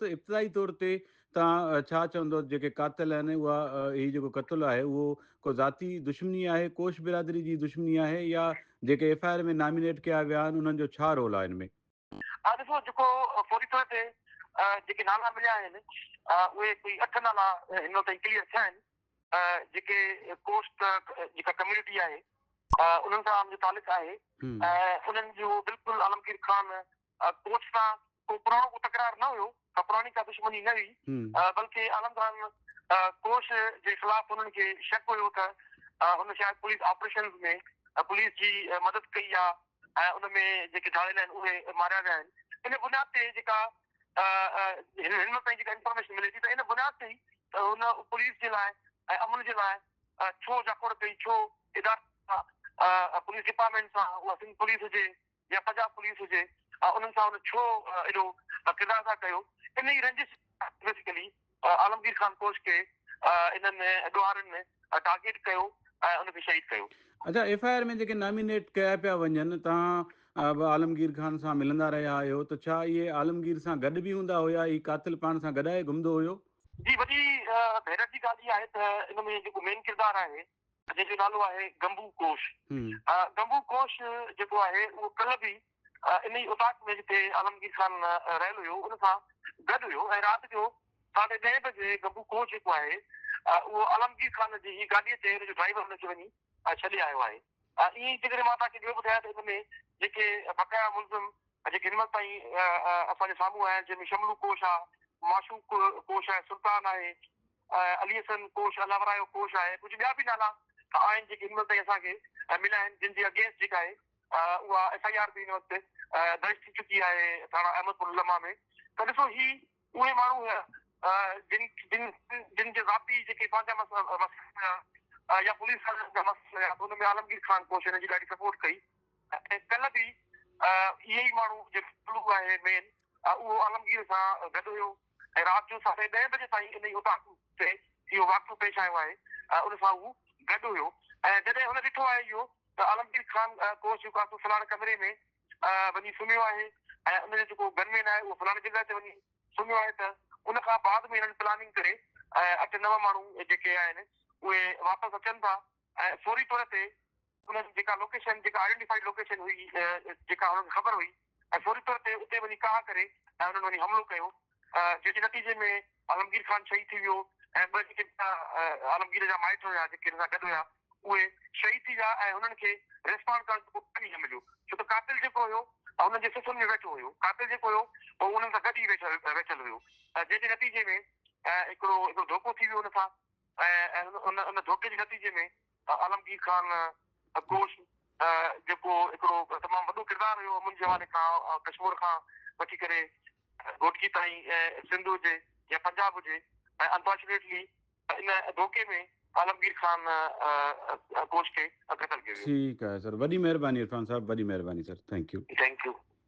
ته ابتدائي طور تي توهان ڇا چوندو جيڪي قاتل آهن اها هي جيڪو قتل آهي اهو ڪو ذاتي دشمني آهي ڪوش برادري جي دشمني آهي يا جيڪي ايف I R ۾ nominate ڪيا ويا آهن انهن جو ڇا رول آهي ان ۾؟ ها ڏسو جيڪو فوري طور تي جيڪي نالا مليا آهن اهي ڪوئي اٺ نالا هن وقت تائين ڪليئر ٿيا آهن جيڪي ڪوسٽ جيڪا ڪميونٽي آهي انهن سان منهنجو تعلق آهي ۽ انهن جو بلڪل عالمگير خان ڪوچ سان ڪو پراڻو ڪو تڪرار نه هيو، ڪا پراڻي ڪا دشمني نه هئي، بلڪه عالم خان ڪوش جي خلاف انهن کي شڪ هيو ته هن شايد پوليس آپريشنز ۾ پوليس جي مدد ڪئي آ ۽ ان ۾ جيڪي ڌاڙيل آهن اهي ماريا ويا آهن. ان بنياد تي جيڪا هن مهل تائين جيڪا انفارميشن ملي ٿي ته ان بنياد تي ئي ته هن پوليس جي لاء ۽ امن جي لاء ڇو جاکوڙ ڪئي، ڇو ادارن سان پوليس ڊپارٽمينٽ سان اها سنڌ پوليس هجي يا پنجاب پوليس هجي انهن سان هن ڇو ايڏو ڪردار ادا ڪيو ان ئي رنجش بيسيڪلي عالمگير خان ڪوش کي انهن ڏوهارين ٽارگيٽ ڪيو ۽ ان کي شهيد ڪيو. اڇا ايف I R ۾ جيڪي نامينيٽ ڪيا پيا وڃن توهان به عالمگير خان سان ملندا رهيا آهيو ته ڇا اهي عالمگير سان گڏ به هوندا هيا هي قاتل پاڻ سان گڏائي گهمندو هيو؟ جي وڏي حيرت جي ڳالهه اها آهي ته ان ۾ جيڪو مين ڪردار آهي جنهن جو نالو آهي گمبو ڪوش. گمبو ڪوش جيڪو آهي اهو ڪلهه به ان ئي اوطاق ۾ جتي عالمگير خان رهيل هيو ان سان گڏ هيو ۽ رات جو ساڍي ڏهين بجي گمبو ڪوش جيڪو آهي اهو عالمگير خان جي ئي گاڏيء تي ان جو ڊرائيور ان کي وڃي ڇڏي آيو آهي. ائين ئي جيڪڏهن مان توهان کي ٻيو ٻڌايان ته ان ۾ جيڪي بقايا ملزم جيڪي هن مهل تائين اسان جي سامهون آيا آهن جنهن ۾ شملو ڪوش آهي، معشوق ڪوش آهي، سلطان آهي، علي حسن ڪوش، الله ورايو ڪوش آهي، ڪجهه ٻيا به نالا آهن جيڪي هن مهل تائين اسان کي مليا آهن جن جي اگينسٽ جيڪا آهي اها ايف I R به هن وقت درج ٿي چڪي آهي ٿاڻا احمد پور لما ۾ ته ڏسو هي اهي ماڻهو هيا جن جن جن جي ذاتي جيڪي پنهنجا مسئلا هيا يا پوليس وارن جا مسئلا هيا ته ان ۾ عالمگير خان ڪوش هن جي ڏاڍي سپورٽ ڪئي ۽ ڪلهه به اهي ئي ماڻهو جيڪو پلو آهي مين اهو عالمگير سان گڏ هيو ۽ رات جو ساڍي ڏهين بجي تائين انهي اوطاق تي اهو واقعو پيش آيو آهي ان سان هو گڏ هيو ۽ جڏهن هن ڏٺو آهي اهو ته عالمگير خان ڪوش جيڪو آهي سو فلاڻي ڪمري ۾ وڃي سمهيو آهي ۽ ان جو جيڪو گن مين آهي اهو فلاڻي جڳهه تي وڃي سمهيو آهي ته ان کان بعد ۾ هنن پلاننگ ڪري ۽ اٺ نو ماڻهو جيڪي آهن اهي واپس اچن ٿا ۽ فوري طور تي انهن جيڪا لوڪيشن جيڪا آئيڊنٽيفائيڊ لوڪيشن هئي جيڪا انهن کي خبر هئي ۽ فوري طور تي اتي وڃي ڪاهه ڪري ۽ انهن وڃي حملو ڪيو جنهن جي نتيجي ۾ عالمگير خان شهيد ٿي ويو ۽ ٻه جيڪي ٻيا عالمگير جا مائٽ هيا جيڪي هن سان گڏ هيا اهي شهيد ٿي ويا ۽ هنن کي ريسپانڊ ڪرڻ جو ڪو ٽائيم ئي نه مليو ڇو ته قاتل جيڪو هيو انهن جي صفن ۾ ويٺو هيو قاتل جيڪو هيو اهو انهن سان گڏ ئي ويٺل هيو جنهن جي نتيجي ۾ هڪڙو هڪڙو ڌوڪو ٿي ويو ان سان ۽ ان ان ڌوڪي جي نتيجي ۾ عالمگير خان ڪوش جيڪو هڪڙو تمام وڏو ڪردار هيو امن جي حوالي کان ڪشمور کان وٺي ڪري گهوٽڪي تائين سنڌ هجي يا پنجاب هجي ۽ انفارچونيٽلي ان ڌوڪي ۾ عالمگير خان ڪوش کي قتل ڪيو ويو. ٺيڪ آهي سر وڏي مهرباني عرفان صاحب وڏي مهرباني sir thank you. Thank you.